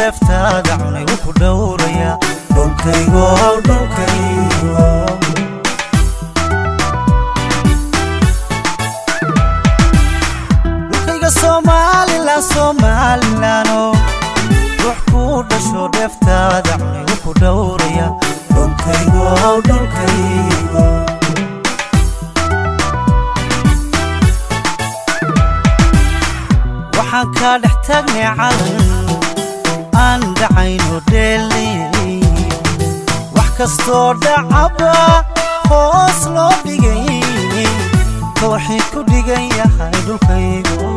dheeftaada cunay wuu ku dhowraya dhulkaygo dhulkaygo dhulkayga Somaliland Somaliland ruux ku dhasho dheeftaada cunay wuu ku dhowraya dhulkaygo dhulkaygo waxaan ka dhex taagnay calan aan dhacayno dheeli wax kastoo dhacaba hoos loo dhigay tawxiid ku dhigan yahay dhulkaygo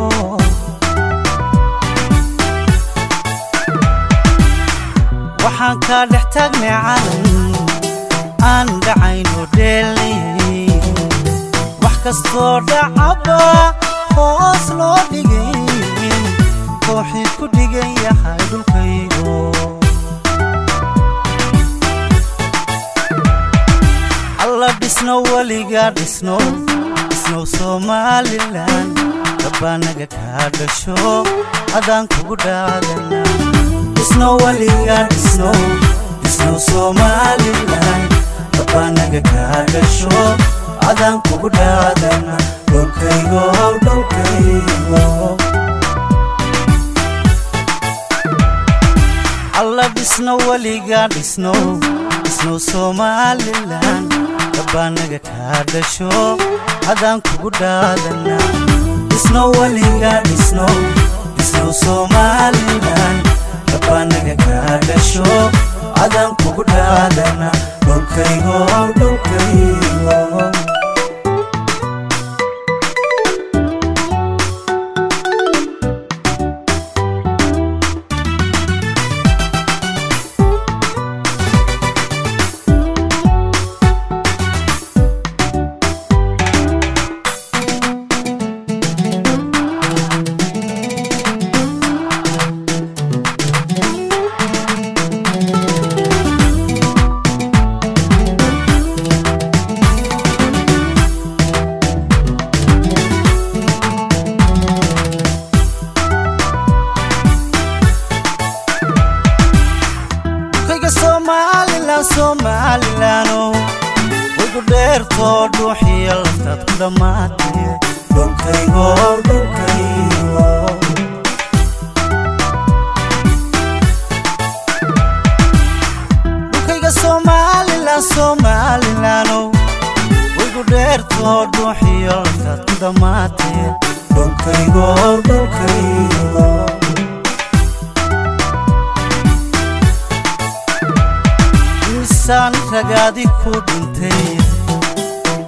waxaan ka dhex taagnay calan aan dhacayno dheeli wax kastoo dhacaba hoos loo dhigay tawxiid ku dhigan yahay dhulkaygo alla dhisno weliga dhisno dhisno Somaliland dabanaga ka dhasho adaan kugu dhaadana dhisno weliga dhisno dhisno Somaliland dabanaga ka dhasho adaan kugu dhaadana dhulkaygo dhulkaygo alla dhisno weliga dhisno dhisno Somaliland dabanaga ka dhasho adaan kugu dhaadana dhisno weliga dhisno dhisno Somaliland dabanaga ka dhasho adaan kugu dhaadana dhulkaygo dhulkaygo Somaliland Somaliland way ku dheerto dhuuxiya laftaad ku dhamaatay dhulkaygo dhulkaygo dhulkayga Somaliland Somaliland way ku dheerto dhuuxiya laftaad ku dhamaatay dhulkaygo dhulkaygo insaan ragaadi ku dhintay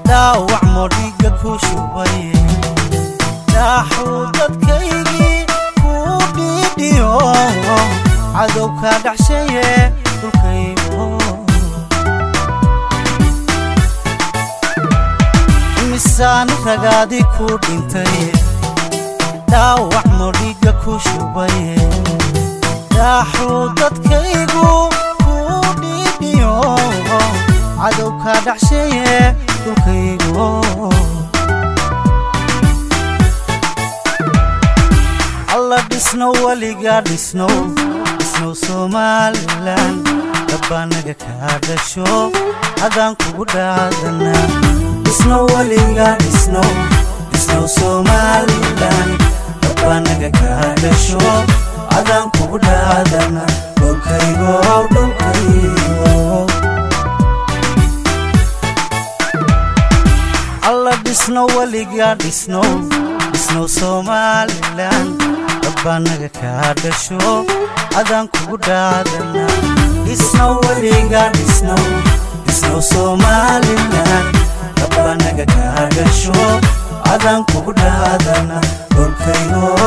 dhaawac modhiga ku shubay dhaaxuu dadkaygii ku dhiidhiyo cadow ka dhaxshaye dhulkaygo insaan ragaadi ku dhintay dhaawac modhiga ku shubay dhaaxuu dadkaygu cadow ka dhaxshaye dhulkaygo alla dhisno weliga dhisno dhisno Somaliland dabanaga ka dhasho adaan kugu dhaadana dhisno weliga dhisno dhisno Somaliland dabanaga ka dhasho adaan kugu dhaadana dhulkaygo dhulkaygo alla dhisno weliga dhisno dhisno Somaliland dabanaga ka dhasho adaan kugu dhaadana dhisno weliga dhisno dhisno Somaliland dabanaga ka dhasho adaan kugu dhaadana dhulkaygo